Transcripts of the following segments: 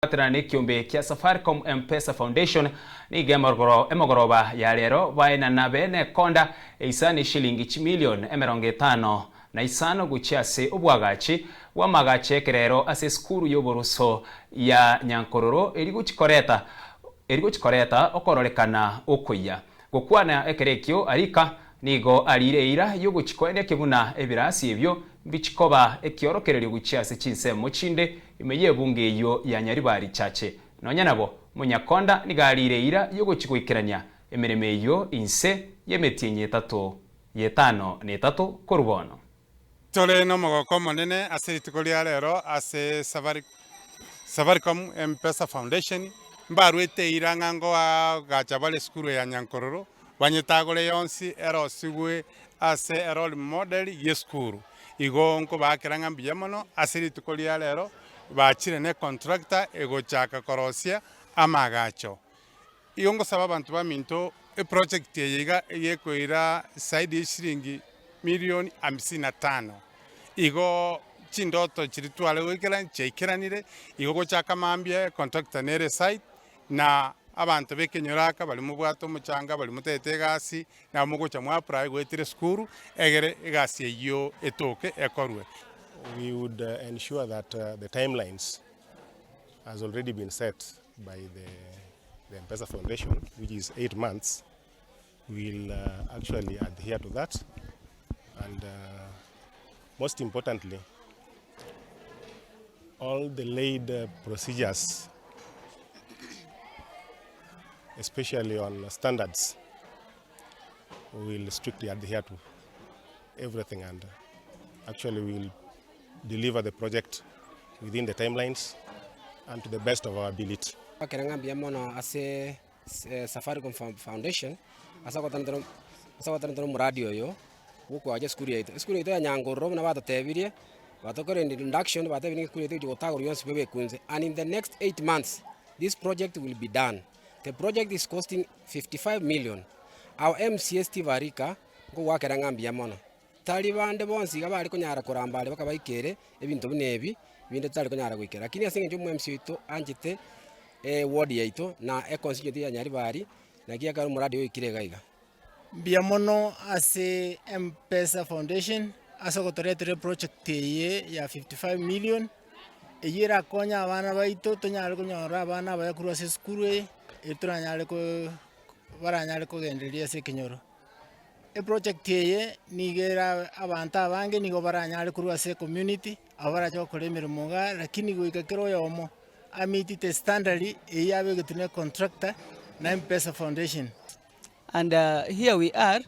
Kobwaterana nekiombe kia Safaricom M-Pesa Foundation nigo emogoroba ya rero baenana bene ekonda eisano eshilingi chimilion 55 gochia ase obwagachi bw'amagacho ekerero ase esukuru y'oboruso ya Nyankororo eri gochi koreta okororekana okoyia. Gokwana ekero ekio Arika nigo ariire eira y'ogochi koenekia buna ebirasi ebio mbichi koba ekiorokererio gochia ase chinsemo chinde ime y'ebunge eyio ya Nyaribari Chache. Nonya nabo, Monyakonda nigo ariire eira y'ogochi goikerania emeremo eyio inse y'emetienyi etato y'etano na etato korwa bono. Tore nomogoko omonene ase rituko ria rero ase Safaricom M-Pesa Foundation, mbaruete eira ng'a ngoagacha bare esukuru ya Nyankororo, banyetagore yonsi erosigwe ase erole model y'esukuru. Igo nkobaakera ng'a mbuya mono ase rituko ria rero, bachire ne contractor egochaka korosia amaagacho. Igo ngosaba abanto baminto eproject eye iga egekoira zaidi ye shilingi milioni hamsini na tano. Igo chindoto chiria tware goikera chiaikeranire, igo gochaka mambia econtractor nere esite na abanto ba ekenyoro aka baria mobwate omochanga baria motagete egasi nabo mogocha mwa apply goetera esukuru egere egasi eyio etoke ekorwe. We would ensure that the timelines has already been set by the, the M-Pesa Foundation, which is 8 months, will actually adhere to that. And most importantly, all the laid procedures, especially on standards, will strictly adhere to everything and actually will deliver the project within the timelines and to the best of our ability. Bakera ng'a mbuya mono ase Safaricom Foundation ase ogotenena omoradi oyo bwokoacha esukuru yaito. Esukuru yaito ya Nyankororo buna batotebirie, batokorire induction batebirie ng'a esukuru yaito egochia gotagorwa yonsi pi ebekunse and in the next 8 months this project will be done. The project is costing 55 million. Our MCA Steve Arika nkogoakera ng'a mbuya mono. Tari bande bonsi iga bare konyara koramba aria bakabaikere ebinto buna ebi, binde totari konyara goikera. Lakini ase eng'encho omo MC oito anchete eward yaito na econstituency ya Nyaribari, naki ekero omoradi oikire iga iga. Mbuya mono ase M-Pesa Foundation ase ogotoretera eproject eye ya 55 million, eyio erakonye abana baito tonyare konyora abana abaya korwa ase esukuru eye, eri toranyare ko baranyare kogendereria ase ekenyoro. Eproject eye nigo era abanto abange nigo baranyare korwa ase ecommunity, abo barache gokora emeremo igaa, lakini goika kera oyomo ameetite estandard eyio yabegetwe na econtractor na M-Pesa Foundation. And here we are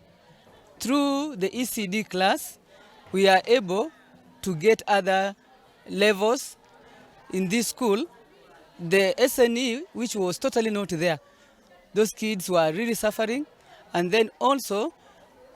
through the ECD class we are able to get other levels in this school the SNE which was totally not there those kids were really suffering and then also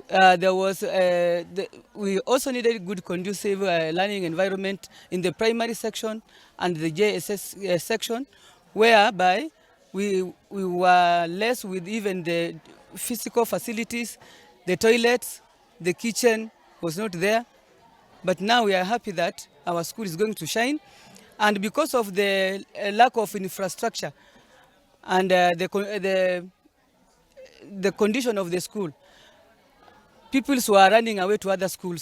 there was the, we also needed good conducive learning environment in the primary section and the JSS section whereby we were less with even the physical facilities, the toilets, the kitchen was not there. But now we are happy that our school is going to shine. And because of the lack of infrastructure and the condition of the school, pupils were running away to other schools.